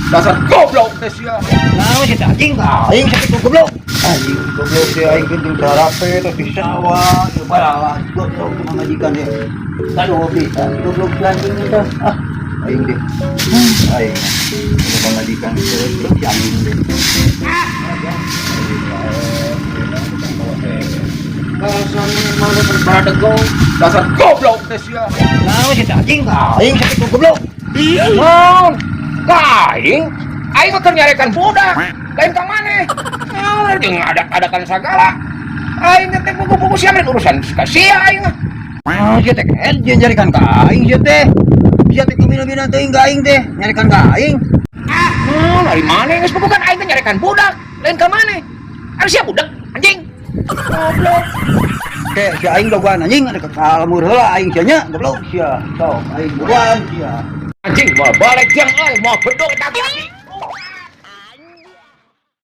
Dasar goblok teh sia. Nah, si anjing aing sakit goblok. Anjing goblok si aing genting sarape terus di sawah, ya balah goblok pamajikan dia. Aduh, bisa goblok si anjing itu. Ah, aing deh. Aing. Ini pamajikan terus si anjing deh. Dasar mana berbadego. Dasar goblok teh sia. Nah, si anjing aing sakit goblok. Naon? Ka aing? Aing mah keur nyarekan budak. Lain ka maneh. Naon jeung adak-adakan sagala. Aing teh buku-buku sia mah urusan ka sia aing mah. Ah, sia teh kan jeung nyarekan ka aing sia teh. Sia teh kubina-bina teuing ka aing teh, nyarekan ka aing. Naon ari maneh geus bukan aing teh nyarekan budak. Lain ka maneh. Ari sia budak anjing. Goblok. Oke, si aing dagoan anjing ada ka lemur heula aing sia nya, goblok sia. Sok aing dagoan sia. Anjing mau balik jeung euy, mau bedog eta aki.